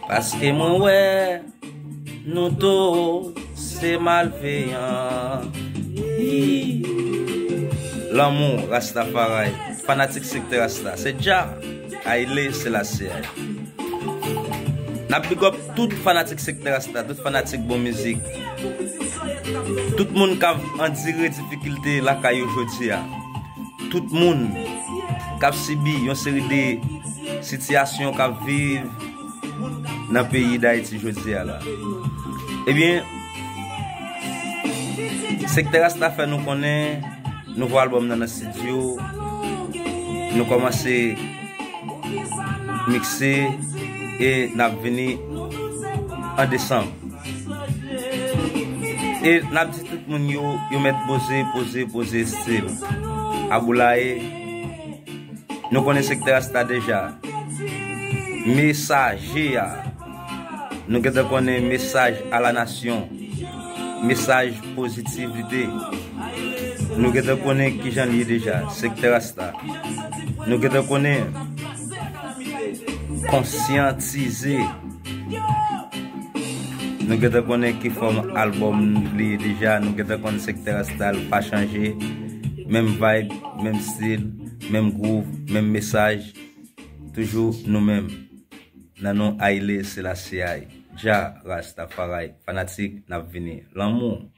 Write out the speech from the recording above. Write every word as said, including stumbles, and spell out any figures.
Paske mwen wè nou tou se malveyan. Lanmou, Rastafari, fanatik sektè Rasta, se Jah, Haile Selassie. N ap big up tout fanatik sektè Rasta, tout fanatik bon mizik, tout moun k ap andire difikilte lakay yo jodi a, tout moun k ap sibi yon seri de sitiyasyon k ap viv nan peyi Dayiti jodi a la. Ebyen, sektè Rasta fè nou konnen nouvo albòm nan nan estidyo. Nou kòmanse mikse e n ap vini an desanm. E n ap di tout moun yo, yo mèt poze, poze, poze estil. Aboulaye, nou konnen sektè Rasta deja. Mesaje a, nou gentan konnen mesaj a la nasyon, mesaj pozitivite. Nou gentan konnen kijan l ye deja, sektè Rasta. Nou gentan konnen konsyantize. Nou gentan konnen ki fòm albòm li ye deja, nou gentan konnen sektè Rasta l pa chanje. Menm vibe, menm stil, menm gwouv, menm mesaj. Toujou nou menm. Nan non Haile Selassie I, Jah Rastafari, fanatik, n ap vini. Lanmou.